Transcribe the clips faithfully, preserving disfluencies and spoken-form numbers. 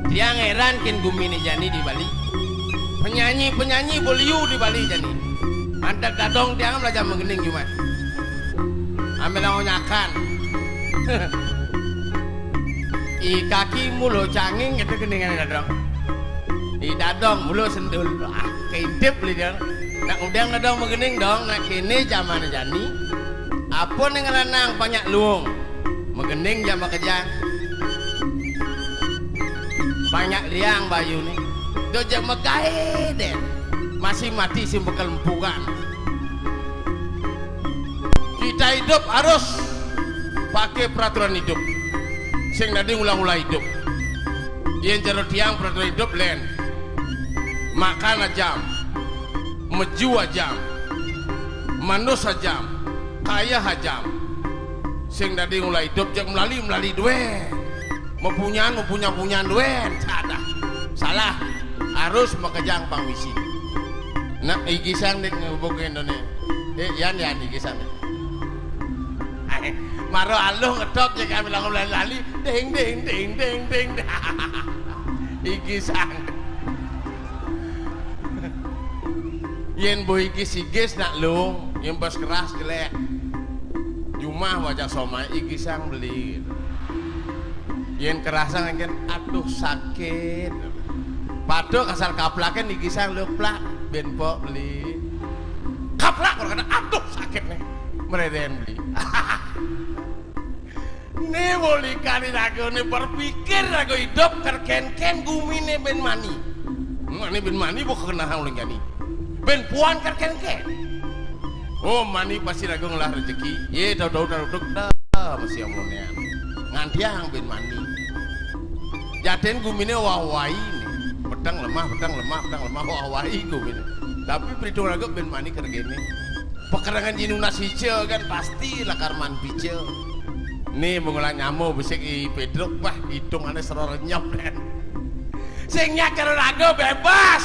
Tiang heran kén guminé jani di Bali. Penyanyi-penyanyi beliu di Bali jani. Antek dadong tiang belajar magending Jumat. Ambil lawan nyakan. I kaki mulu canging itu gendingan dadong. I dadong mulu sendul. Ah, keidip beli dia. Nak udang dadong magending dong, nak kéné jamané jani. Apa né ngranang panyak luung. Magending jam makejang. Panyak liang bayuné. Dojak magaé dén. Masih mati sing bekel empukan. Kita hidup harus pakai peraturan hidup. Sing dadi ulah-ulah hidup. Yén cara tiang peraturan hidup lén. Makan ajam. Meju ajam. Manus ajam. Kaya ajam. Sing dadi ulah hidup jak melali-melali duén. Mempunyaan, mempunyaan, mempunyaan duén. Salah. Salah. Harus makejang pang misi. Nak igisang dik ngubuk Indonesia. Eh, yan, yan, igisang dik. Mara aluh ngedot ya kami langsung lali-lali. Ding, ding, ding, ding, ding. Igisang. Yén bo igis-igis nak luung, yén bas keras jelék. Jumah wajah somai igisang beli. Yén kerasang engkén, "Aduh, sakit." Padahal kasar kaplakin igisang luung plak, bén pok beli. Kaplak, orang kata, "Aduh, sakit nih." Mereden beli. Né boli kali raga né berpikir raga hidup kerkén-kén guminé bén mani. Mani bén mani bo kenahan uling jani. Bén puan kerkén-kén. Oh, mani pasti raga ngelah rezeki. Yé, tau-tau taruduk dah, masih amonean. Ngantiang bén mani. Jaten guminé wah-wahi né. Peteng lemah, peteng lemah, peteng lemah, wah-wahi guminé. Tapi beritung raga bén mani kergéné. Pekerangan jinuna sija kan pasti lakar man pija. Né mengolah nyama besik i Pétruk, wah, itungané sera renyep, kan. Sing nyak cara raga bebas.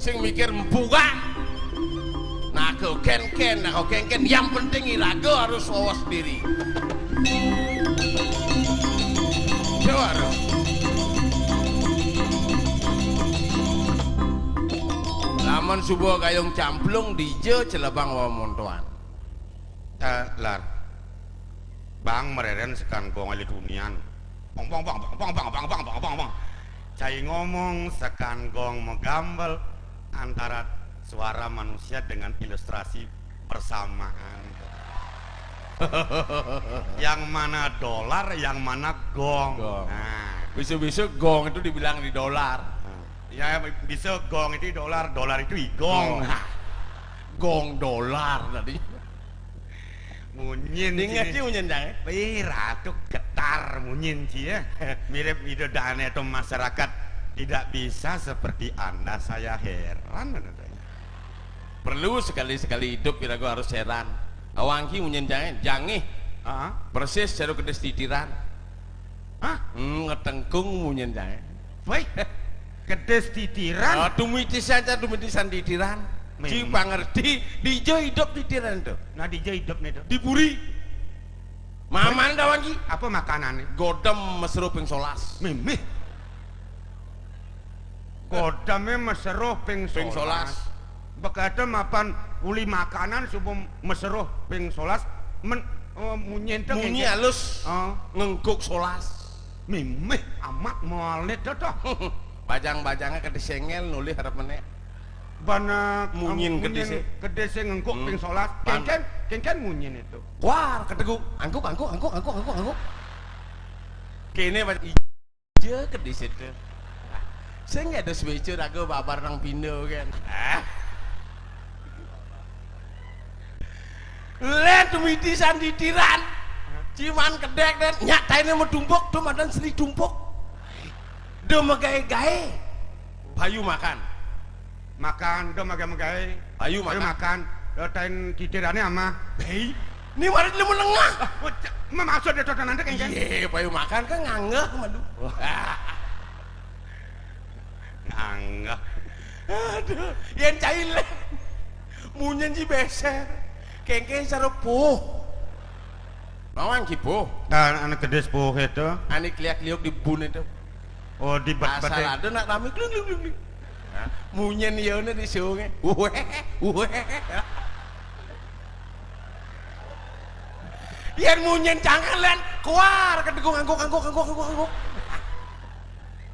Sing mikir empukan. Nah, aku ken-ken, nah, aku ken-ken. Yang penting i raga harus wawas diri. Coba, Ro. Lamun suba gayung camplung dija celebang wamontoan. Eh, Lar. Bang mereren sekan gong alit hunian. Bang, bang, bang. Cai ngomong sekan gong megambel antara suara manusia dengan ilustrasi persamaan. Yang mana dolar, yang mana gong. Gong. Nah. Bisa-bisa gong itu dibilang di dolar. Nah. Ya, bisa gong itu dolar, dolar itu i gong. Gong. Nah. Gong dolar tadi. Munyin. Dingeh ci munyin, Jang, eh? Ih, Ratu getar munyin ci, ya. Mirip ida dané atau masyarakat tidak bisa seperti Anda, saya heran. Perlu sekali-sekali hidup iraga harus heran. Awang ki munyin, Jang, eh? Jangih. Ah. Persis cara kedis titiran. Hah? Hmm, ngetengkung munyin, Jang, eh? Woi, kedis titiran. Ah, tumitisan, ca tumitisan titiran. Ci memang. Pangerti, dija idup titiran to. Nah, dija idupné to. Di puri. Maman dawan ki. Apa makanané? Godem mesruh ping solas. Mimih. Godemé mesruh ping solas. Ping solas. Bekadé mapan uli makanan suba mesruh ping solas. Men, eh, munyin to. Munyi ngengkek. Alus. Oh. Ngengkuk solas. Mimih amat moal né to, to. Bajang-bajangé kedis sengel nulih arep menék. Bana, munyin, em, kedisé. Kedisé ngengkuk. Hmm. Ping solas. Pan. Kénkén, kénkén munyin itu. Kuar ketegung. Angkuk, angkuk, angkuk, angkuk, angkuk, angkuk. Kéné, Pak. Ija kedisé to. Sing ada swéca raga babar nang pindo kan. Ah. Lén tumitisan titiran. Ciman kedék dén, nyak tainé medumpuk, to madan seni dumpuk. Do magaé-gaé. Payu makan. Makan, do magaé-magaé. Payu makan. Payu makan. Do tain titirané amah. Hei, ni marit lemu lengah. Ah, oh, ca-, memaksud dia tatanan téh kénkén. Iyé, payu makan kan nganggeh malu. Wah. Nganggeh. Aduh, yén cai lé. Munyin ci bésér. Kénkén cara puh. Lawan ki puh. Tah, anak gedé puh itu. Ané kliak-kliuk di bun itu. Oh, di bet-, asal bete. Ada nak rame, kling, kling, kling, kling. Hah? Munyin iyone di sunge. Weh, weh. Yen munyin cangkelen, keluar ke degung angguk, angguk, angguk, angguk, angguk.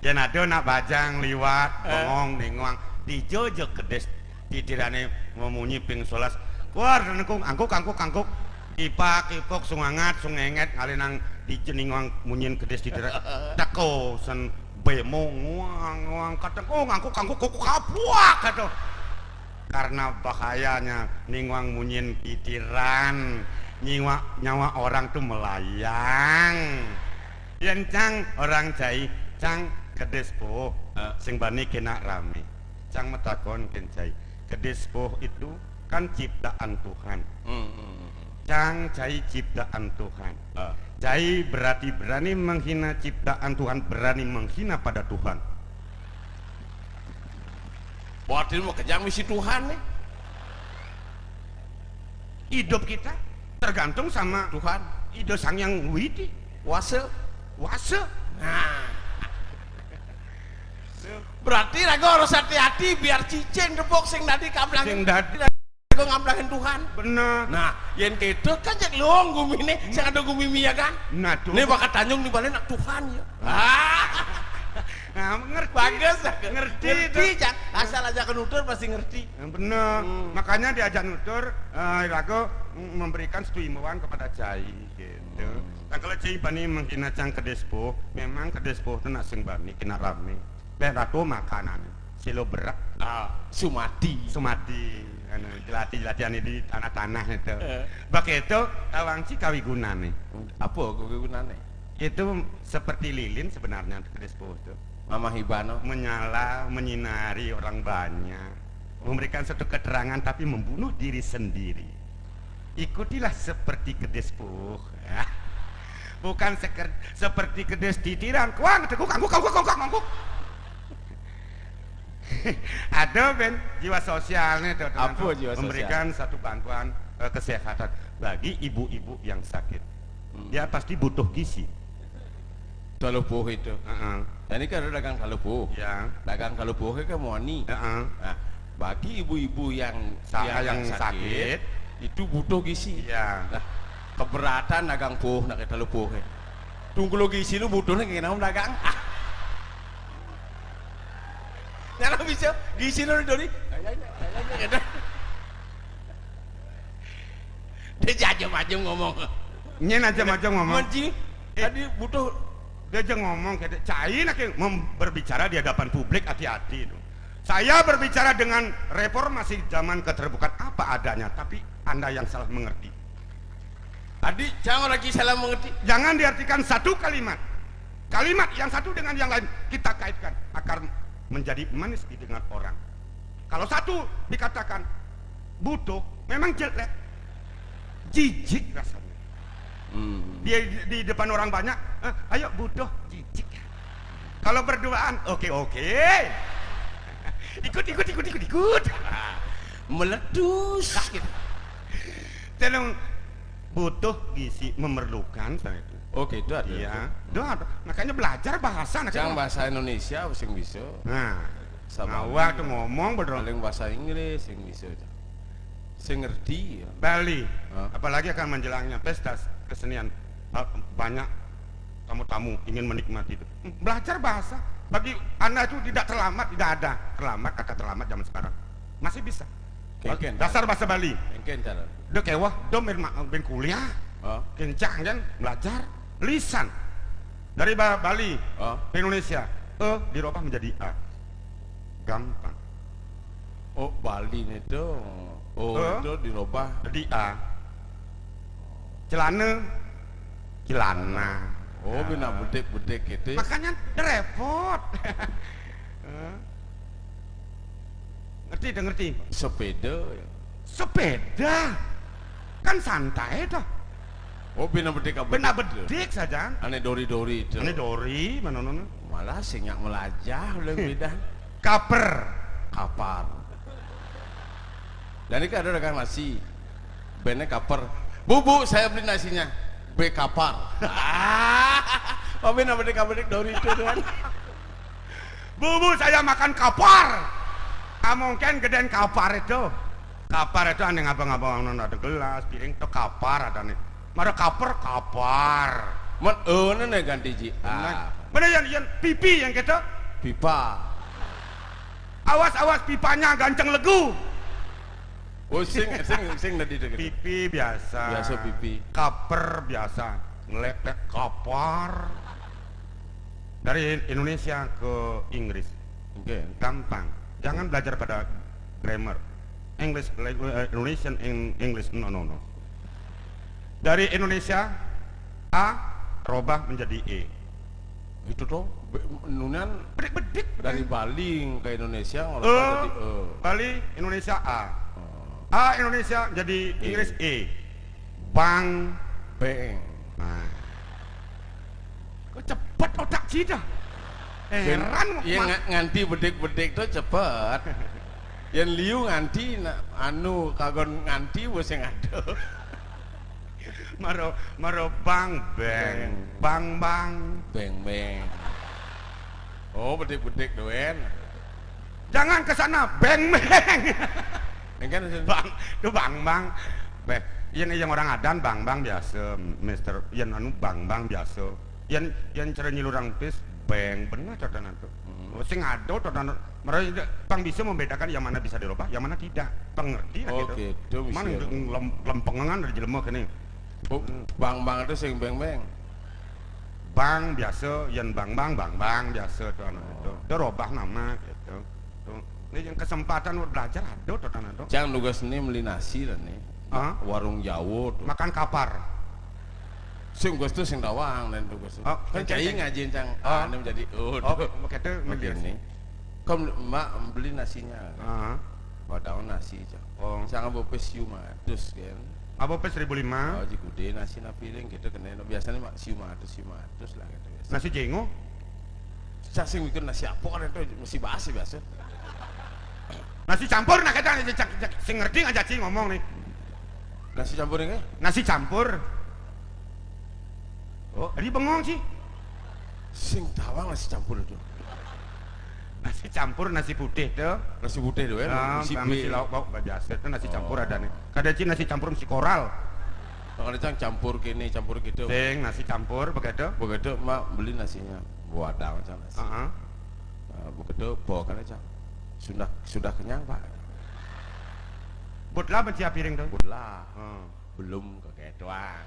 Yen ada nak bajang liwat, eh, bengong, ningwang, dijojo kedis titirane memunyi ping sebelas. Keluar, nengkung, angguk, angguk, angguk. Ipak, ipuk, sungangat, sungenget, ngalinang di jeningwang munyin kedis titiran. Teko, sen bemo, nguang, nguang, katengkung, angguk, angguk, kuku kapuak, aduh. Karena bahayanya ningwang munyin titiran, nyiwa, nyawa orang tuh melayang. Yen cang orang jai, cang kedis puh, eh, sing bani kena rame. Cang metakon ken jai, kedis puh itu kan ciptaan Tuhan. Hmm, hmm, hmm. Cang jai ciptaan Tuhan. Ah. Jai berarti berani menghina ciptaan Tuhan, berani menghina pada Tuhan. Berarti mau kejang misi Tuhan nih. Hidup kita tergantung sama Tuhan. Ida Sang Yang Widi. Wasa. Wasa. Nah. Berarti raga harus hati-hati biar cicing tepuk sing dadi kamplangin. Sing dadi. Raga ngamplangin Tuhan. Bener. Nah, yen keto kan cek luung gumine, sing ada gumi miyagan. Nah, tuh. Nih bakat Tanjung di balik nak Tuhan ya. Ah. Nah, ngerti. Bagus, bagus. Ngerti, ngerti, itu. Cak. Asal aja nutur pasti ngerti. Yang bener. Hmm. Makanya diajak nutur, eh, raga memberikan satu imbauan kepada cai, gitu. Hmm. Nah, kalau cai bani menghina cang kedis puh, memang kedis puh tuh nak sing bani, kena rame. Lek ratu makanan, silo berak. Ah, sumati. Sumati. Anu, jelati-jelati ane di tanah-tanah itu. Eh. Bak itu, tawang ci kawigunane. Apa kawigunane? Itu seperti lilin sebenarnya, kedis puh itu. Mamah Ibano. Menyala, menyinari orang banyak. Memberikan satu keterangan tapi membunuh diri sendiri. Ikutilah seperti kedis puh. Bukan seker-, seperti kedis titiran. Kuang, teguk, angguk, angguk, angguk, angguk. Ada ben jiwa sosialnya itu, teman-teman. Apa jiwa sosial? Memberikan satu bantuan, eh, kesehatan bagi ibu-ibu yang sakit. Hmm. Dia pasti butuh gizi. Talupuh itu. Heeh. Dan ini kan ada dagang talupuh. Ya. Dagang talupuh kan moni. Heeh. Nah, bagi ibu-ibu yang, sa-, yang, yang sakit, sakit, itu butuh gizi. Iya. Nah, keberatan dagang puh, nak talupuh. Tunggu lo gizi lu butuh nih, kenapa dagang? Ah. Nyala bisa, gizi lu doni. Dia aja maju ngomong. Nyen aja maju ngomong. Menji, eh, tadi butuh. Dia aja ngomong, kayak cai nak yang mem-, berbicara di hadapan publik, hati-hati itu. Saya berbicara dengan reformasi zaman keterbukaan apa adanya, tapi Anda yang salah mengerti. Tadi jangan lagi salah mengerti. Jangan diartikan satu kalimat. Kalimat yang satu dengan yang lain kita kaitkan akan menjadi manis didengar orang. Kalau satu dikatakan butuh, memang jelek, jijik rasanya. Hmm. Dia di depan orang banyak, "Eh, ayo butuh," jijik. Kalau berduaan, oke, oke. Ikut, ikut, ikut, ikut, ikut. Meletus. Gitu. Tolong, butuh gizi, memerlukan, saya itu. Oke, itu ada. Iya. Itu. Itu ada. Makanya belajar bahasa, nak. Jangan bahasa Indonesia, sing bisa. Nah. Sama ngawak tuh ngomong, bener. Paling bahasa Inggris, sing bisa. Sing ngerti, ya. Bali. Hah? Apalagi akan menjelangnya pesta kesenian. Ba-, banyak tamu-tamu ingin menikmati itu. Belajar bahasa. Bagi Anda itu tidak terlambat, tidak ada. Terlambat, kata terlambat zaman sekarang. Masih bisa. Kengken, dasar bahasa Bali. Kengken, cara. Dia kewah, dia main ma-, main kuliah. Oh. Kencang, kan? Belajar. Lisan. Dari Ba-, Bali, oh, ke Indonesia. E dirubah menjadi A. Gampang. Oh, Bali nih tuh. Oh, eh? Itu dirubah. Jadi A. Celana. Celana. Oh, bina bedik-bedik gitu. Makanya repot. Eh? Ngerti, dah ngerti. Sepeda, ya. Sepeda. Kan santai, dah. Oh, bina bedik, bina bedik saja. Ane dori-dori itu. Ane dori, mana nona? Malah sing nyak melajah, lebih dah. Kaper. Kapar. Dan ini kan ada dagang nasi. Bene kaper. "Bu, Bu, saya beli nasinya." "B kapar." Oh, bina bedik-bedik dori itu, tuan. Bu, bu, saya makan kapar. Ah, mungkin gedén kapar itu. Kapar itu ané ngabang-ngabang, ada gelas, piring itu kapar adané. Mara kaper, kapar. Mén, oh, né ganti ji. Ah. Mana yang, yang pipi yang kita? Pipa. Awas, awas, pipanya ganceng legu. Oh, sing, sing, sing tadi deh. Pipi biasa. Biasa pipi. Kaper biasa. Ngeletek kapar. Dari Indonesia ke Inggris. Oke. Gampang. Jangan belajar pada grammar. English, like, eh, Indonesian Eng-, English, no, no, no. Dari Indonesia, A robah menjadi E. Itu tuh, be-, nunan bedik-bedik dari Bali ke Indonesia ngolok eh, jadi E. Bali, Indonesia A. Oh. A Indonesia jadi E. Inggris E. Bang. Beng. Nah. Kok cepet otak cita? Heran. Iya, nga-, nganti bedik-bedik tuh cepet. Yang liu nganti, na-, anu, kagon nganti, wes yang ada. Maro, maro bang, beng. Beng. Bang, bang. Beng, beng. Oh, bedik-bedik doen. Jangan ke sana, beng, beng. Yang kan, bang, itu bang, bang. Beh, yang, yang orang adan, bang, bang biasa, mister. Yang anu, bang, bang biasa. Yang, yang cara nyilurang pis, beng, bener catanan tuh. Hmm. Oh, sing ada catanan. Mereka tidak, bang bisa membedakan yang mana bisa dirubah, yang mana tidak. Pengerti lah. Oh, gitu. Gitu, mana bisa. Lem-, lempengan dari jelema kene. Oh, hmm. Bang, bang itu sing beng, beng. Bang biasa, yang bang, bang, bang, bang biasa tuh anak itu. Oh. Dia robah nama gitu. Tuh. Ini yang kesempatan buat belajar ada tuh anak tuh. Cang nugas nih beli nasi dan nih. Hah? Warung Jawa tuh. Makan kapar. Sing tugas tuh sing tawang dan tugas tuh. Oh, kan ceng, ceng, ceng. Cai ngajiin cang. Oh. Ah, ini menjadi, oh, oh, tuh. Oke tuh, oke, beli nasi. Nih. Kamu, Mak, beli nasinya. Heeh. Padahal nasi, cang. Oh. Cang apa pes siu matus, kan? Apa pes seribu lima? Oh, jikude nasi na piring gitu kena. Biasanya mak siu matus, siu matus lah gitu biasa. Nasi jengo? Cang sing bikin nasi apa kan itu mesti bahasa biasa. Nasi campur, nah, kita cak, cak, sing ngerti nggak caci ngomong nih. Nasi campur ini? Nasi campur. Oh, tadi bengong sih. Sing tawang nasi campur itu. Nasi campur, nasi putih tuh. Nasi putih tuh, ya? Ah, isi kami si lauk pauk biasa. Itu nasi campur ada nih. Kada ci nasi campur mesti koral. Kalau cang campur kene, campur gitu. Sing, nasi campur, begitu? Begitu, Mak, beli nasinya. Buat dong, cang, nasi. Heeh. Nah, begitu, bawa kan, cang. Sudah, sudah kenyang, Pak? But lah, mencia piring tuh? But lah. Hmm. Belum keketuan.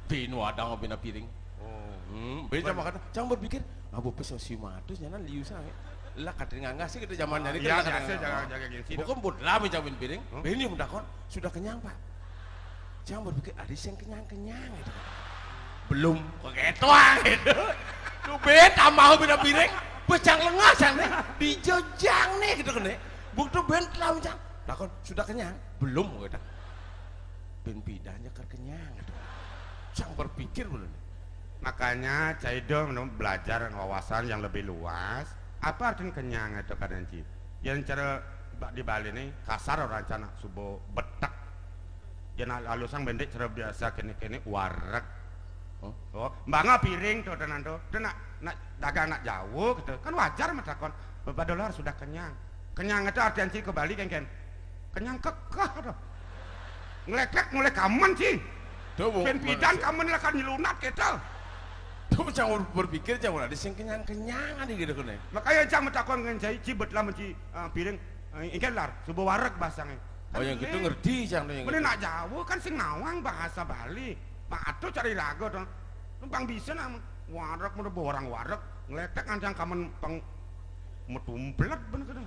Bin wadang bina piring. Oh. Hmm, bin sama kata, cang berpikir, "Abu pes siu matus nyanan liu sange." Lah, kadang nganggah sih kita zaman jadi. Iya, kan biasa, jaga, jaga gengsi. Bukan but lah, mencang bin piring. Hmm? Bin yang mentakon, "Sudah kenyang, Pak?" Cang berpikir, "Ada yang kenyang-kenyang itu." Belum keketuan gitu. Tuh bin tambah bina piring, pecang lengah cang nih, dijejang nih gitu kan nih. Bukti bin telah mencang. Takon, "Sudah kenyang?" "Belum," kata. Bin pidan nyekar kenyang. Cang berpikir dulu nih. Makanya, cai dong belajar wawasan yang lebih luas. Apa artinya kenyang itu, kan, Ci? Yang cara ba-, di Bali nih, kasar orang cana subo betek. Yang al-, alusang bendik cara biasa kene-kene wareg. Oh. Oh, mbanga piring tuh, tenan tuh. Tuh nak, nak dagang nak jauh gitu. Kan wajar mah takon. Bapak dolar sudah kenyang. Kenyang itu artian ci ke Bali, kan, kan? Kenyang kekeh tuh. Ngeleklek mulai kamen, ci. Tuh, Bu, ben pidan manusia. Kamen lah kan nyelunat gitu. Tuh, cang berpikir, cang, ada sing kenyang-kenyang ada gitu kan, ya. Makanya cang metakon ngan cai, ci bet lah menci, eh, piring, eh, ingkén lar, subuh wareg basangnya. Oh, yang gitu ngerti, cang, tuh, yang bener gitu. Nak jauh kan sing nawang bahasa Bali. Pak Atuh cari raga tuh. Numpang bisa nama. Wareg, mau orang wareg, ngeletek ancang kamen peng metumplet bener gitu.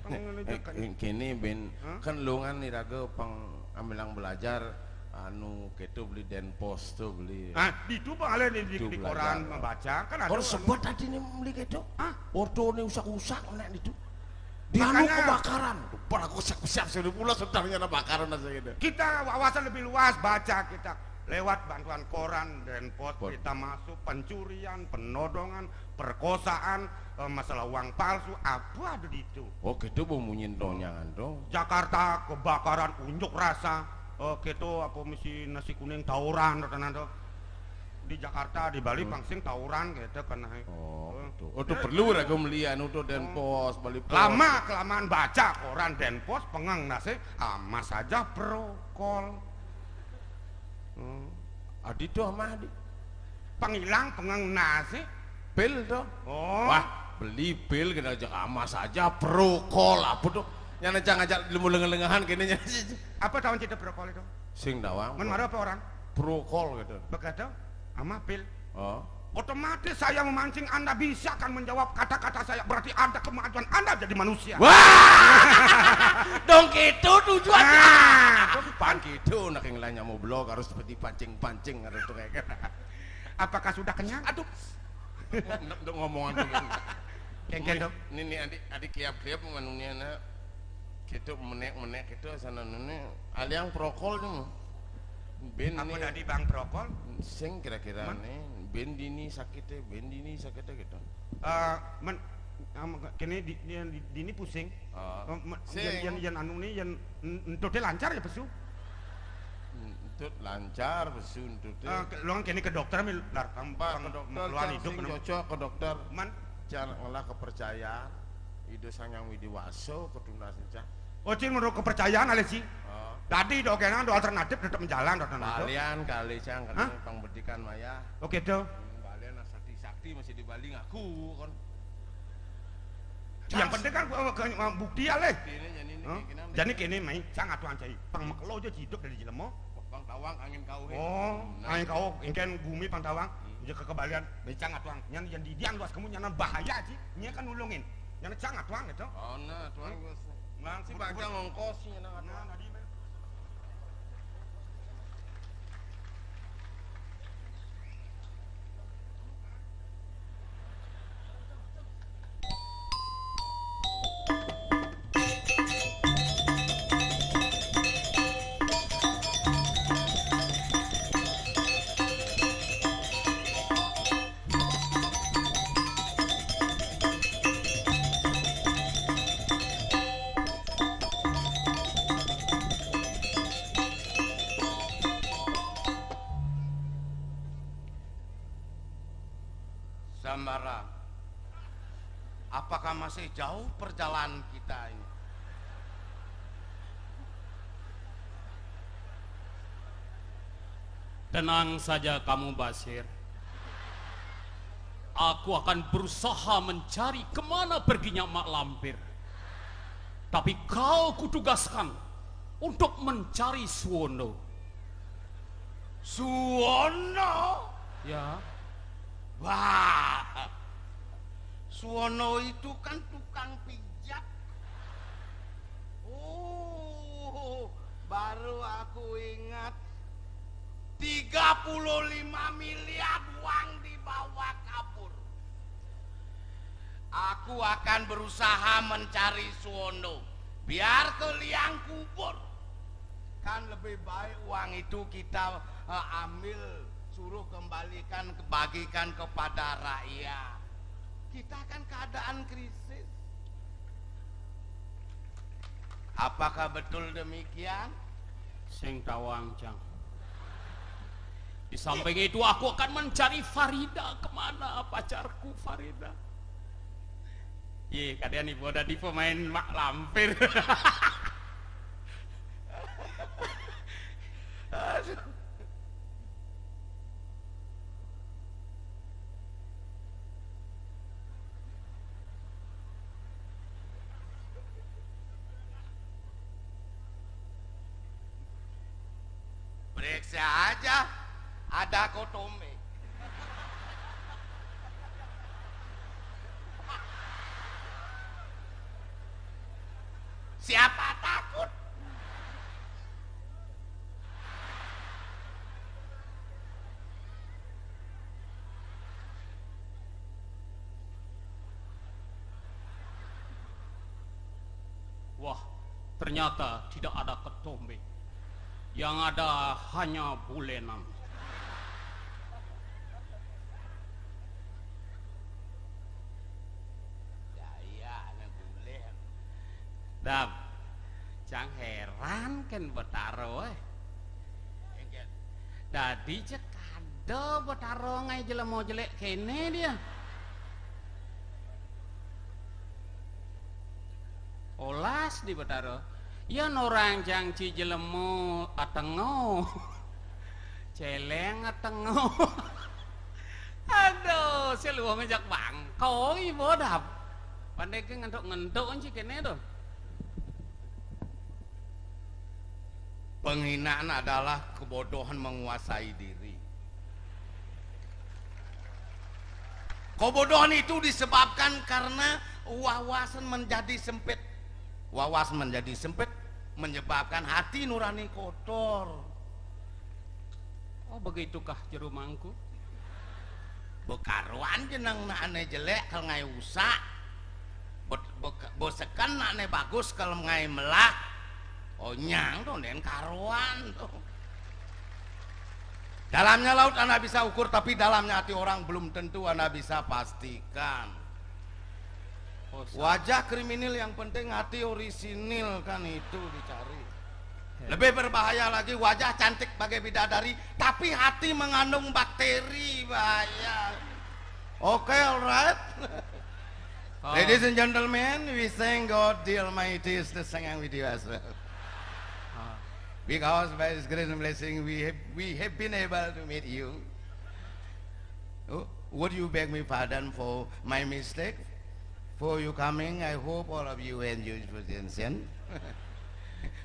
Peng ngene eh, jek kan. Eh, kene, Ben, hah? Kan lu kan nih raga peng amilang belajar anu keto beli Denpos tuh beli. Ah, di itu Bang Ale nih di, itu di belajar. Koran membaca kan ada. Koran anu. Sebut tadi nih beli keto. Hah? Ordo nih usak-usak nek itu. Di anu makanya kebakaran. Tuh, pada aku siap-siap sudah pula sudah nyana bakaran aja gitu. Kita wawasan lebih luas, baca kita lewat bantuan koran, Denpos, kita masuk pencurian, penodongan, perkosaan, eh, masalah uang palsu, apa ada di itu. Oh, gitu, Bu, munyin tonyangan tuh. Jakarta kebakaran unjuk rasa, eh, gitu, apa mesti nasi kuning tawuran, tenan tuh. Di Jakarta, di Bali, hmm, pang sing tawuran gitu kan. Oh, tuh. Oh, tuh perlu ragu melian, tuh Denpos, Bali Pos. Lama kelamaan baca koran Denpos, pengeng nasi, ama saja prokol. Hmm. Adi tuh ama adi. Pangilang pengeng nasi. Pil tuh. Oh. Wah, beli pil kena ajak ama saja prokol apa tuh? Nyana jangan ajak ilmu lengah-lengahan kini nyana. Apa tahun cerita prokol itu? Sing tawang. Men marah apa orang? Prokol gitu. Begitu? Ama pil. Oh. Otomatis saya memancing Anda bisa akan menjawab kata-kata saya. Berarti ada kemajuan Anda jadi manusia. Wah! Dong gitu tujuannya. Ah! Pan gitu, nak yang lainnya mau blog harus seperti pancing-pancing harus tuh kayak gitu. Apakah sudah kenyang? Aduh. Nak, nak ngomongan tuh. Kengken dong. Ini, ini adik, adik kiap-kiap manunia nak. Gitu menek-menek gitu sana nune. Aliang prokol tuh. Ben apa ini tadi Bang Prokol? Sing kira-kira nih, ben dini sakit ya, ben dini sakit ya gitu. Eh, men, am, kene di, di, di, dini pusing. Oh. Eh, men, sing. Yang, yang, yang anu nih, yang n-, entute lancar ya pesu? Entut lancar, pesu entute. Eh, ke, luang kene ke dokter mi lar tambah ke dokter, keluar hidup sing cocok ke dokter. Man? Jangan ngelah kepercayaan. Ida Sang Hyang Widi Waso, ketunas cah. Oh, cing menurut kepercayaan alih sih. Oh. Tadi do kena do alternatif tetap menjalan do tenan do. Kalian kali cang kena pang bedikan maya. Oke do. Hmm, kalian sakti-sakti masih di Bali ngaku kon. Yang penting kan eh, ke- eh, bukti alih. Ini jadi ini. Hah? Jadi kene mai cang atuan cai. Pang mekelo aja hidup dari jelema. Pang tawang angin kau. Oh, angin kau engken gumi pang tawang. Aja kekebalian. Mai cang atuan. Nyan yang didian luas kamu nyanan bahaya sih. Nya kan nulungin. Nyan cang atuan gitu. Oh, nah, tuan gue. Nang si bajang ongkos sih nang atuan. Nah, tadi mah. Sambara, apakah masih jauh perjalanan kita ini? Tenang saja kamu, Basir. Aku akan berusaha mencari kemana perginya Mak Lampir. Tapi kau kutugaskan untuk mencari Suwono. Suwono? Ya. Wah, Suwono itu kan tukang pijat. Oh, baru aku ingat. Tiga puluh lima miliar uang dibawa kabur. Aku akan berusaha mencari Suwono. Biar ke liang kubur. Kan lebih baik uang itu kita eh, ambil, suruh kembalikan, bagikan kepada rakyat. Kita kan keadaan krisis. Apakah betul demikian? Sing tawang, Cang. Di samping itu aku akan mencari Farida. Kemana pacarku Farida? Ye, kalian ibu ada di pemain Mak Lampir. Aduh. Periksa aja, ada kotombe. Siapa takut? Wah, ternyata tidak ada ketombe. Yang ada hanya bulenan. Ya iya, anak bulen. Dam, cang heran kan Betaro eh. Dadi cekad Dah Betara ngaé jelema jelék kéné dia. Olas di Betara. Yan orang cang ci jelema atengo. Céléng atengo. Aduh, si luwung jak bangko ibu dap. Pandai ke ngentuk-ngentuk ci kéné tuh. Penghinaan adalah kebodohan menguasai diri. Kebodohan itu disebabkan karena wawasan menjadi sempit. Wawasan menjadi sempit menyebabkan hati nurani kotor. Oh, begitukah jero mangku? Bekaruan jeneng nak ané jelék kal ngaé usak. Be-, be-, beseken nak ané bagus kal ngaé melah. Oh, nyang to, ndén karuan to. Dalamnya laut anak bisa ukur, tapi dalamnya hati orang belum tentu anak bisa pastikan. Oh, sa- Wajah kriminal yang penting hati orisinil kan itu dicari. Ya. Lebih berbahaya lagi wajah cantik bagai bidadari, tapi hati mengandung bakteri, bahaya. Oke, alright. Oh. Ladies and gentlemen, we thank God the Almighty is the same with you as well. Ah. Because by His grace and blessing, we have, we have been able to meet you. Oh, would you beg me pardon for my mistake? For you coming, I hope all of you enjoy your attention.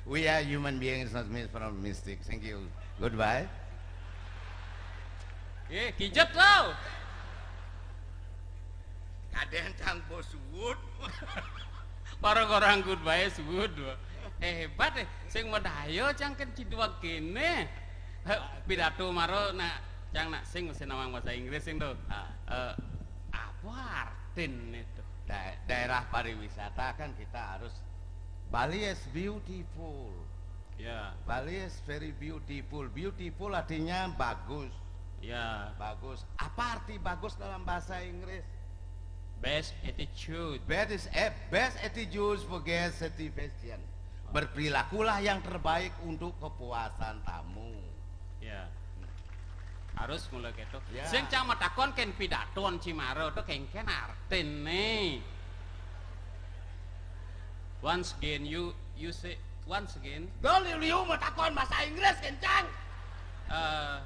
We are human beings, not made from mistake. Thank you. Goodbye. Eh, kijet tau. Kadén cang bos suud. Para ngorang good baé suud. Eh, hebat eh. Sing medaya cang kén ci duweg kéné. Heh, pidato maro nak cang nak sing mesti nawang bahasa Inggris sing tuh. Ah. Eh, apa artiné tuh? Da-, daerah pariwisata kan kita harus, Bali is beautiful. Ya. Bali is very beautiful. Beautiful artinya bagus. Ya. Bagus. Apa arti bagus dalam bahasa Inggris? Best attitude. Best is, eh, best attitude for guest satisfaction. Berperilakulah yang terbaik untuk kepuasan tamu. Ya. Harus mulai gitu. Ya. Sing cang matakon kén pidaton ci maro to kéngkén artiné. Once again, you, you say, once again. Dol liu matakon bahasa Inggris kén cang. Eh,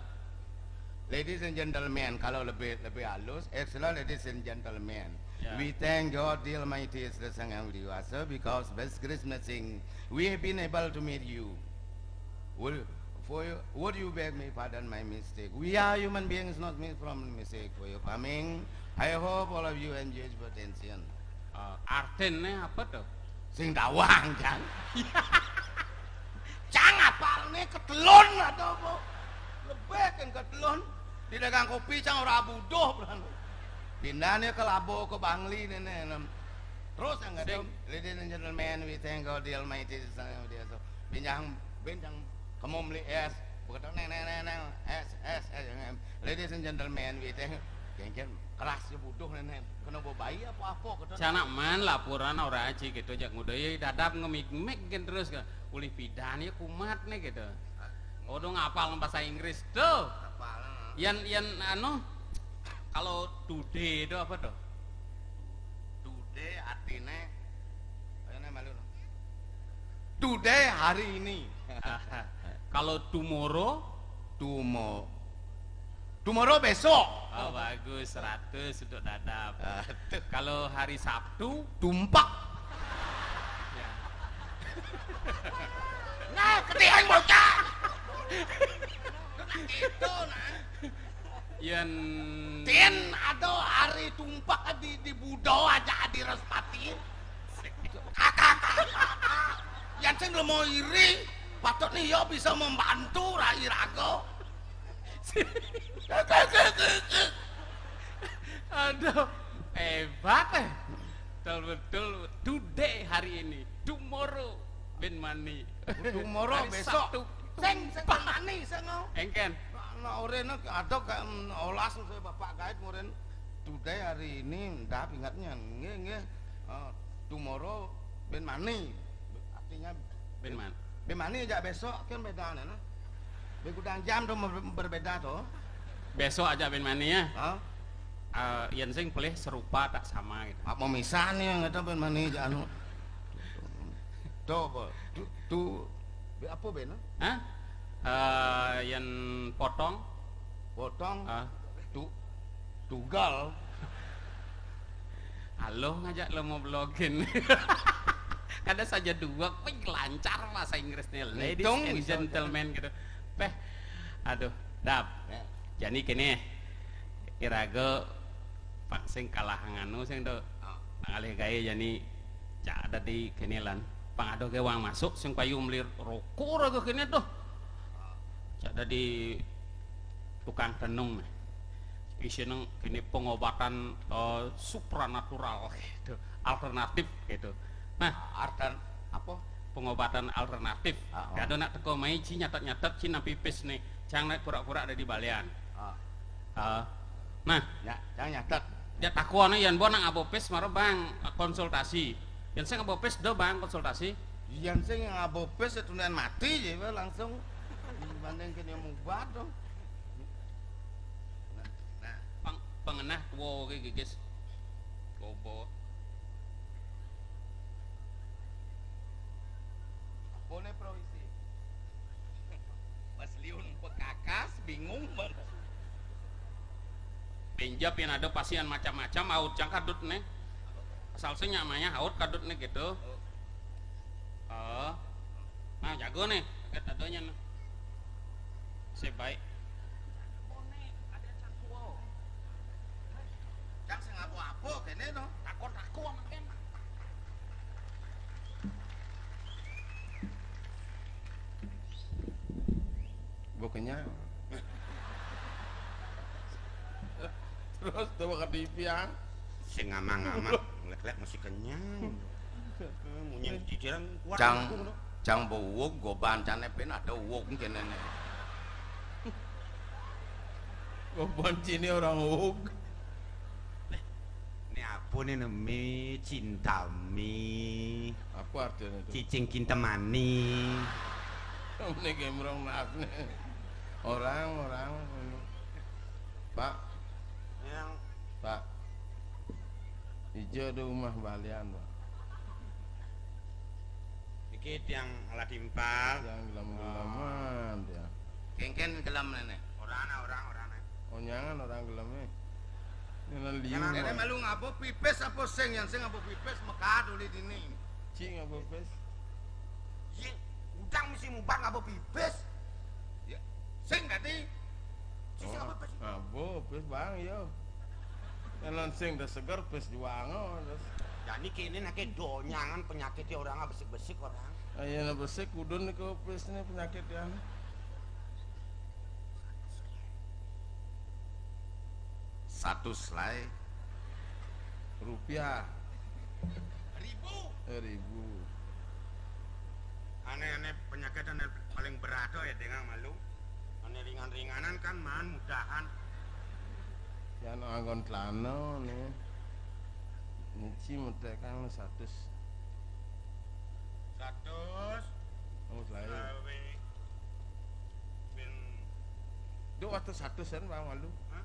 ladies and gentlemen, kalau lebih, lebih halus, excellent ladies and gentlemen. Ya. We thank God the Almighty is the Sang Yang Widi Wasa because best Christmas thing we have been able to meet you. Would, for you, would you beg me pardon my mistake? We are human beings, not made from mistake. For your coming, I hope all of you enjoy your attention. Eh, artiné apa tuh? Sing tawang, Cang. Cang apalné ketelun atau apa? Lebih kan ketelun. Di dagang kopi, Cang, ora buduh. Pindahné ke Labo, ke Bangli, néné, nem. Terus yang kata, sing. Ladies and gentlemen, we thank God the Almighty, the Son of the Soul. Pinjang, pinjang, kamu beli es. Begitu, neng, neng, neng, neng, es, es, es, yang em. Ladies and gentlemen, we thank, kéngkén keras ya buduh, néné. Kena bawa bayi apa-apa, gitu. Cang nak man laporan ora aji gitu, jak nguda. Ya, dadap ngemik-mik kan terus kan. Ulih pidan ya kumat nih gitu. Udah ngapal bahasa Inggris tuh. Apal. Yan, yan, anu, kalau today itu apa tuh? Today artinya, ayo, nih, malu, no. Today, hari ini. Kalau tomorrow? Tomo-, tomorrow besok. Oh, bagus, seratus untuk dadap. Ah, tuh. Kalau hari Sabtu? Tumpak. Ya. Nah, ketiang bocah. Gitu, nah. Yén tin ada hari tumpak di, di budo aja di Respati. Kakak, kakak. Yang sing lemo iri, patut nih ya bisa membantu rai raga. Aduh, hebat eh. Betul, betul. Today, hari ini. Tomorrow, bén mani. Tomorrow, hari besok. Sabtu. Sing, sing mani, sing, oh. Engkén. Nah, orén ada kayak, mm, olas, saya bapak guide, orén. Today, hari ini, ndak ingatnya. Nggih, nggih. Eh, tomorrow, bén mani. Artinya, bén man-, bén mani aja besok, kan beda, nah. Bén gudang jam tuh ber-, berbeda tuh. Besok ajak bén mani ya. Hah? Eh, yén sing pelih serupa tak sama gitu. Apa misan ya, nggak tahu bén mani aja anu. Tuh apa? Tu, tu, be-, apa bén? Hah? Eh, yén potong. Potong? Ah. Tu, tugal. Halo, ngajak lo mau vlogin. Kada saja dua, wih, lancar bahasa Inggrisnya. Ladies and gentlemen gitu. Peh, aduh, Dap. Ya. Jani kene, iraga pang sing kalah nganu sing tu. Ah. Ngalih gaya jani cak ada di kene lan. Pang ada ke wang masuk sing payu meli roko raga kene tuh. Ah. Cak ada di tukang tenung nih. Isine kene pengobatan, eh, supranatural gitu, alternatif gitu. Nah, artan apa? Pengobatan alternatif. Ah, oh. Kada nak teko mai ci nyatet-nyatet ci nampi pis nih. Cang nak pura-pura ada di balian. Ah. Ah. Nah, ya, cang nyatet. Ya takono yan bo nak ngaba pis mara bang konsultasi. Yan sing ngaba pis do bang konsultasi. Yan sing ngaba pis ya tunian mati je langsung dibanding kene mubat tuh. Nah, nah. Pang-, pangenah kuwo ke gigis. Kuwo. Apa ne pro isi? Mas Liun pekakas bingung banget. Pinjap yang ada pasien macam-macam, aut cang kadut ne. Asal sing nyamanya aut kadut ne gitu. Oh. Oh. Nah, jago nih, kaget adanya nih. Sebaik. Cang sing apa-apa kene no. Takon-takon mungkin. Gua kenyang. Terus coba ke T V ya. Sing ngamang-ngamang, lek-lek masih kenyang. Munyi ciciran kuat. Cang, aku, no. Cang bawug, goban cane pin ada wug kene ne. Goban cini orang wug. Ini apa nih nemi cintami? Apa artinya itu? Cicing kintemani. Ini gemrong nas nih. Orang, orang. Pak. Yang Pak. Ijo ada rumah balian, Pak. Iki tiang alat timpal. Tiang gelem-geleman, tiang. Kengken gelem nene. Orang ana, orang, orang ana. Oh, nyangan orang gelem, eh. Nene liu. Yang nene malu ngapa pipis apa sing, yang sing ngapa pipis, mekad uli dini. Cik ngapa pipis? Ye, udang mesti mubang ngapa pipis? Ya, sing kati. Sing ngapa pipis? Ngapa pipis, Bang, yo. Yen lan sing dah seger, pis juang, oh, terus. Jani kene nake donyangan penyakit orang besik-besik orang. Ayo, na besik, kudun nih, pis nih penyakit ya. Satu selai. Rupiah. Ribu. Eh, ribu. Aneh-aneh penyakit aneh paling berat tuh ya, dengan malu. Aneh ringan-ringanan kan, man, mudahan. Yan anggon tlano nih. Niki metek kan satus. Satus. Oh, selai. Selawe. Bin. Duh, waktu satusan, Bang, malu. Hah?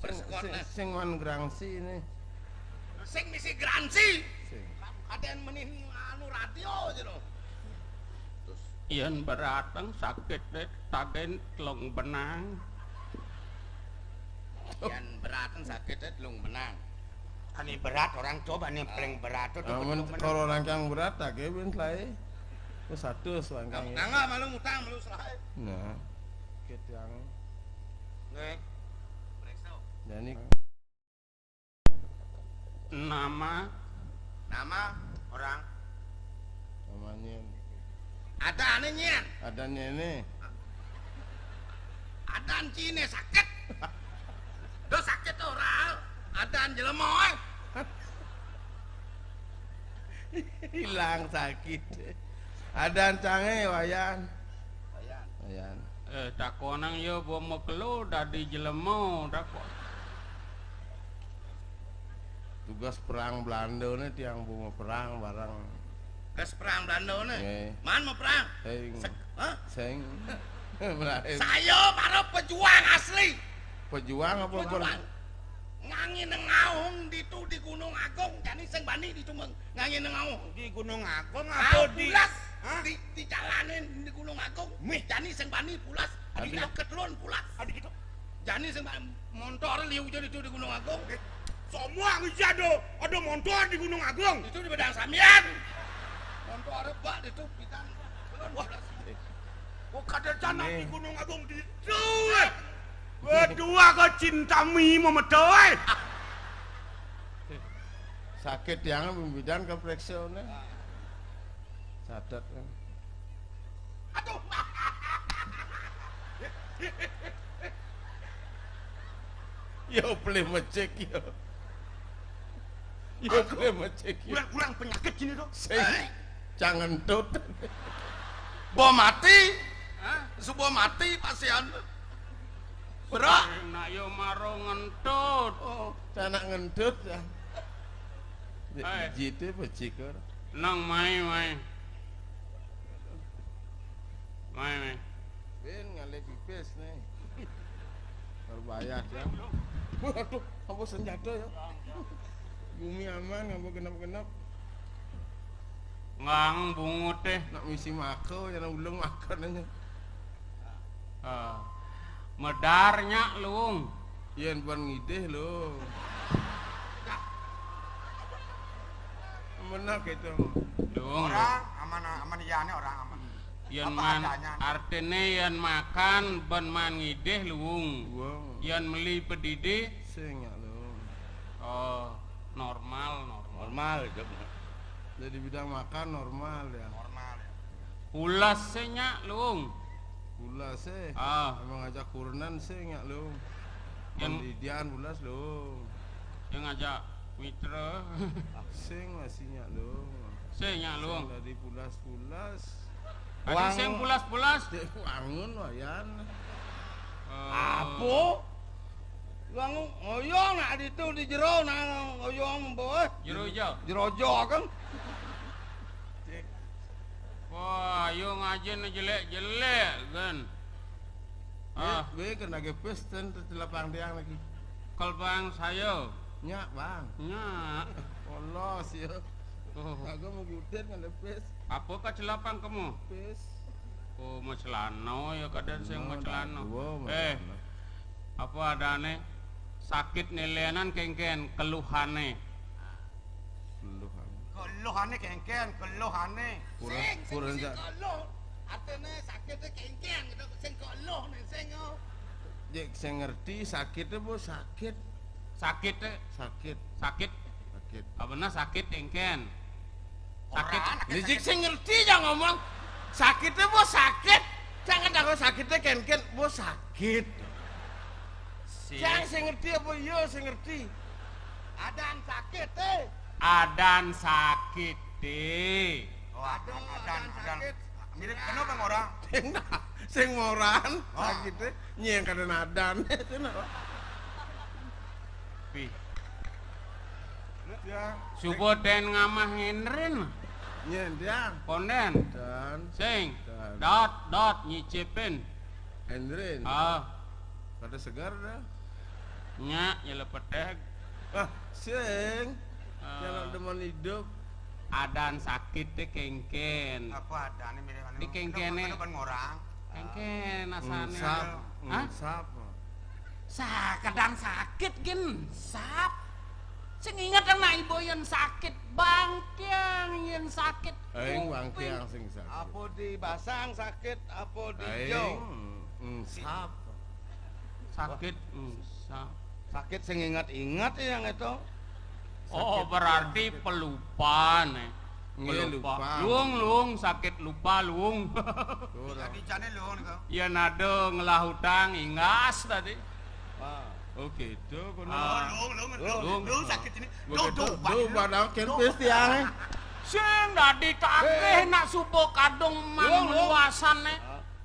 Sing, sing, sing man gerangsi ini. Sing misi gerangsi. Sing. Ada yang menin anu radio aja loh. Terus. Yen berateng sakit deh, tagen telung benang. Yen berateng sakit deh, telung benang. Ane berat orang coba nih paling berat tuh. Amun kalau orang yang berat, tak kewin selai. Terus satu selangkang. Kamu tangga malu ngutang malu selai. Nah. Kit yang. Nih. Jadi nama. Nama orang. Namanya. Ada ane nyen. Ada nene. Adan cine sakit. Do sakit ora. Adan jelema, eh. Hilang sakit. Adan cange, Wayan. Wayan. Wayan. Eh, takonang yo bo mepelo dadi jelema, takon. Tugas perang Belanda ne tiang bo meperang bareng. Tugas perang Belanda ne. Nggih. Man meperang? Sing. Sek-, hah? Sing. Melayu. Saya para pejuang asli. Pejuang apa? Pejuang. Ngangge nengaung ditu di Gunung Agung, jani sing bani ditu meng-, ngangge nengaung. Di Gunung Agung apa di, pulas, hah? Di, di jalanin di Gunung Agung. Mih. Jani sing bani pulas, adi, adi ketelun pulas. Adi gitu. Jani sing bani montor liu aja ditu di Gunung Agung. Eh, semua bisa ada, ada montor di Gunung Agung. Itu di Bedang Samian. Montor bak ditu pitan. Wah. Kok kada jana di Gunung Agung ditu? Berdua kok cinta mi memedoy. Sakit yang pembidan ke preksone. Catet. Aduh. Ya boleh mecek ya. Ya boleh mecek ya. Kurang-kurang penyakit sini tuh. Sing. Jangan tut. Bo mati. Hah? Subo mati pasian. Berak. Nak yo maro ngentut. Oh, anak ngentut ya. Eh. Jite bajigur. Nang mai, mai. Mai, mai. Ben ngalih pipis nih. Berbayar ya. Waduh, apa senjata ya? Bumi aman, apa genep-genep. Ngang bungut deh. Nak misi mako, ya ulung makan aja. Ah. Medar nyak luung. Yen ban ngidih lo. Meneh gitu. Luung. Orang aman, aman iyane orang aman. Yen apa man adanya. Artine yen makan ban man ngidih luung. Luung. Yen meli pedidi sing nyak luung. Oh, normal, normal. Normal, Jok. Jadi bidang makan normal ya. Normal ya. Pulas sih nyak luung. Pulas sih. Ah. Emang ngajak kurenan sih nyak luung. Yang pendidian pulas luung. Yang ngajak mitra. Sing masih nyak luung. Sing nyak luung. Sing dari pulas-pulas. Adi sing pulas-pulas. Cek wangun wayan. Eh. Apa? Wong ngoyong nak ditu di jero nang ngoyong, Mbok, eh. Jero ijo. Jero ijo kan. Wah, ayo ngajine jelek-jelek kan. Ah. Weh, kena ke pes ten telepang tiang lagi. Kalau bang saya. Nyak, Bang. Nyak. Polos ya. Oh. Aku mau gudet ngelepes. Apa kacelapang kamu? Pes. Oh, macelana ya, kadang sing macelana. Eh, apa adane? Sakit nelenan kengken, keluhane. Keluhane. Keluhane kengken, keluhane. Sing, sing, sing keluh. Artine sakite kengken gitu, sing keluh nih, sing, oh. Jek sing ngerti sakite apa sakit? Sakit, eh. Sakit. Sakit. Sakit. Apa nah sakit, engken? Sakit. Ora, sakit, sakit. Sing ngerti ya ngomong. Sakite apa sakit? Jangan takut sakite kenken, apa sakit. Sing ngerti apa iya sing ngerti? Adan sakit, eh. Adan sakit, eh. Oh, adan, adan, adan sakit. Mirip kena bang orang. Sing moran, oh. Sakite nyeng kada nadan. Pi. Subo ten ngamah ngendren. Nyen, Diang. Konden. Dan. Sing. Dan. Dot, dot, nyicipin. Endren. Ah. Kada segar dah. Nya, nyelepeteg. Ah, sing. Ah. Jangan demen hidup. Adan sakit deh kengken. Apa adane mirip anu? Di kengkene. Kenapa, kenapa ngorang? Kengken asane. Ngusap, hah? Ngusap. Sa-, kadang sakit, gin. Sap. Sing inget anak ibu yen sakit, bangkiang yen sakit. Aing kuping. Bangkiang sing sakit. Apa di basang sakit, apa di aing, jo? Ngusap. Sakit, wah. Ngusap. Sakit sing inget-inget ya yang itu. Oh, sakit, berarti sakit. Pelupa nih. Nggih, pelupa. Lupa. Luung, luung, sakit lupa, luung. Tuh, dah. Tadi jane luung niku. Yen ada ngelah utang, inggas tadi. Ah. Oh, gitu, kono. Ah. Oh, luung, luung, luung, luung, luung, sakit ini. Begitu. Duh, duh, duh, padahal kempes tiang. Sing dadi takeh nak suba kadung mang luasane.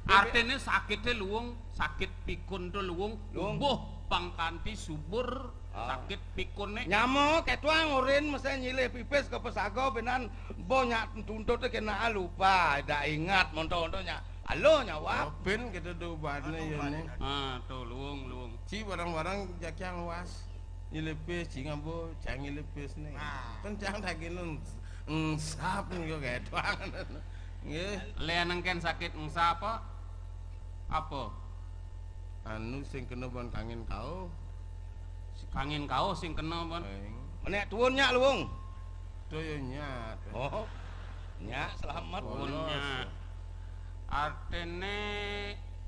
Ah. Artine sakite luung, sakit pikun to luung, luung. Tubuh pang kanthi subur. Ah. Sakit pikune. Nyama ketuang urin mesti nyilih pipis ke pesaga benan bo nyak tuntut kena lupa, dak ingat monto-monto nyak. Alo nyawa. Oh, ben kita do ubane ya ne. Ah, to luung, luung. Ci barang-barang jakiang was. Nyelipis, ci ngabo, cang nyelipis nih. Nah. Kan cang daging engsap nih kok kayak doang. Nggih. Lén engkén sakit engsap apa? Apa? Anu sing kena bon kangin kau. Si kangin kau sing kena bon. Eng. Menek tuun nyak luung. Tuh ya nyak. Oh. Nyak selamat. Tuun nyak. Artine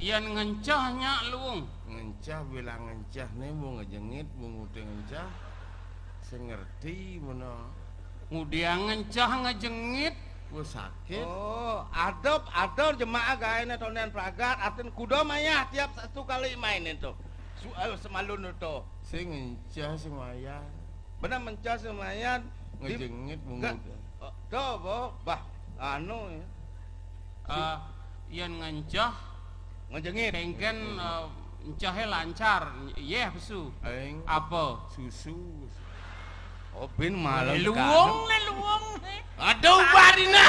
yen ngencah nyak luung. Ngencah bilang ngencah nih mau ngejengit, mau nguting ngencah. Sing ngerti mena. Ngudiang ngencah ngejengit. Wah sakit. Oh, adep, adep jemaah gaene tonden pragat, artin kuda mayah tiap satu kali main itu. Su, eh, semalun itu. Sing ngencah sing mayah. Bener mencah sing mayah. Ngejengit mungut. Oh, tuh, boh. Bah, anu ya. Eh, yen ngencah ngejengit. Kengken, eh, encahe lancar. Yeh pesu. Aing. Apa? Susu. Oh, bin malam. Luwung le, luwung le. Aduh, ubah dina.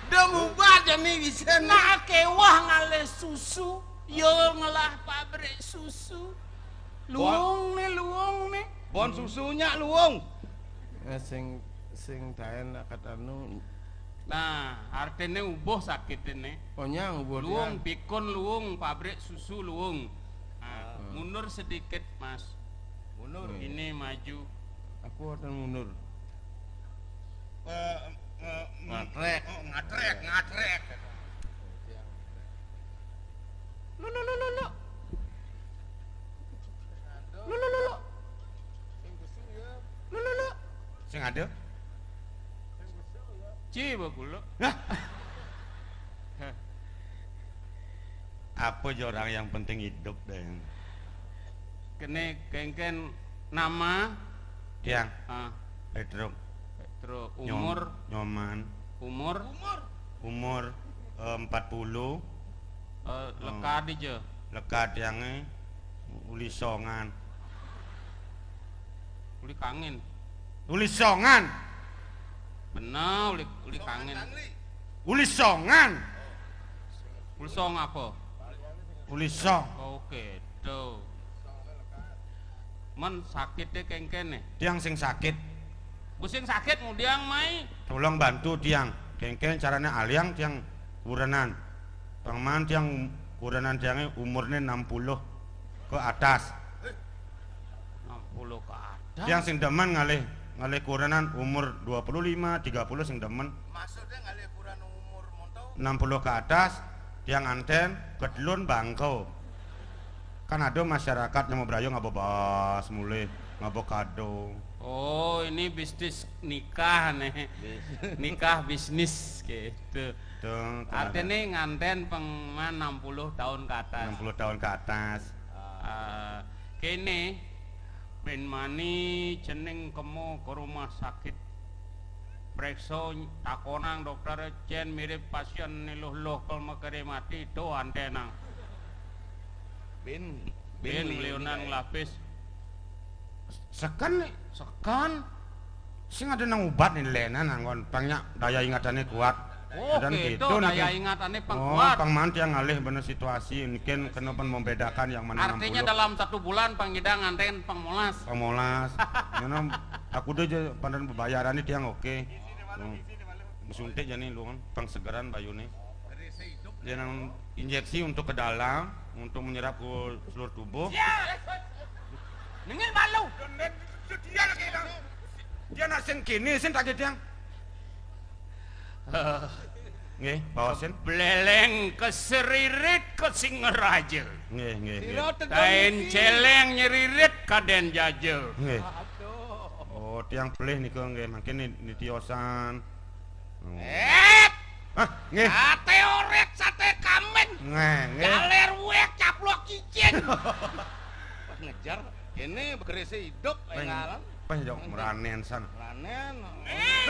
Udah ubah jani bisa nih. Nah, kewah ngalih susu. Yo ngelah pabrik susu. Luwung nih, luwung nih. Bon susunya luwung. Eh, sing sing daen akad anu. Nah, artine ubuh sakit ini. Oh, nyang ubuh luwung, dia. Pikun luwung, pabrik susu luwung. Nah, mundur sedikit, Mas. Mundur. Ini maju. Aku akan mundur. Eh, eh, ngatrek. Oh, ngatrek, ngatrek. Lu, lu, lu, lu, lu. Lu, lu, lu, lu. Lu, lu, lu. Sing ada? Ci, bakulo. Hah? Apa aja orang yang penting hidup deh. Kene kengken nama. Tiang. Ah. Petruk. Petruk. Nyom-, umur. Nyoman. Umur. Umur, eh, empat puluh. Eh, lekad aja. Lekad tiange uli songan. Uli kangin. Uli songan. Bener, uli, uli kangin. Uli songan. Uli song apa? Uli song. Oke, tuh. Men sakit deh kengkene. Tiang sing sakit. Ku sing sakit ngudiang mai. Tolong bantu tiang. Kengken carane aliang tiang kurenan. Pangman tiang kurenan tiange umurne enam puluh ke atas. Enam puluh ke atas. Tiang sing demen ngalih, ngalih kurenan umur dua puluh lima, tiga puluh sing demen. Maksudnya ngalih kurenan umur monto? Enam puluh ke atas, tiang anten, kedulun bangko. Kan ada masyarakat yang mau berayu ngabobas mulih, ngabokado. Oh, ini bisnis nikah nih. Bis- Nikah bisnis gitu. Tuh, kan ada. Artinya nganten pengman enam puluh tahun ke atas. Enam puluh tahun ke atas. Ah, kene, ben mani cening kemo ke rumah sakit. Preksa takonang dokter, cen mirip pasien niluh-luh kal makare mati, to antenang. Bin, bin, bin nglionan nglapis. Seken nih. Seken. Sing ada nang ubat nih lenan anggon pangnya daya ingatannya kuat. Oh, dan gitu, gitu daya ingatannya pang kuat. Oh, pang manti yang ngalih bener situasi, mungkin kena pun membedakan yang mana. Artinya enam puluh. Dalam satu bulan pang ngidang nganten pang molas. Pang molas. Karena aku udah aja pandan pembayarannya tiang oke. Hmm. Disuntik jani lu kan, pang segeran bayune. Dia nang injeksi untuk ke dalam, untuk menyerap ke seluruh tubuh. Nengil malu. Dia lagi bilang, dia nak sing kini, sing tak gedang. Nggih, bawasin. Bleleng keseririt ke Singaraja. Nggih, nggih, nggih. Tain celeng nyeririt kaden jaja. Nggih. Oh, tiang pelih nika nggih, mangkin ni-, nitiosan. Oh. Eh, hah, nggih. Sate oret, sate kamen. Nggih, nggih. Galer wek, caplok cicin. Pas ngejar, ini berisi hidup, peng-, engalan. Peng jok meranen san. Meranen. Eh,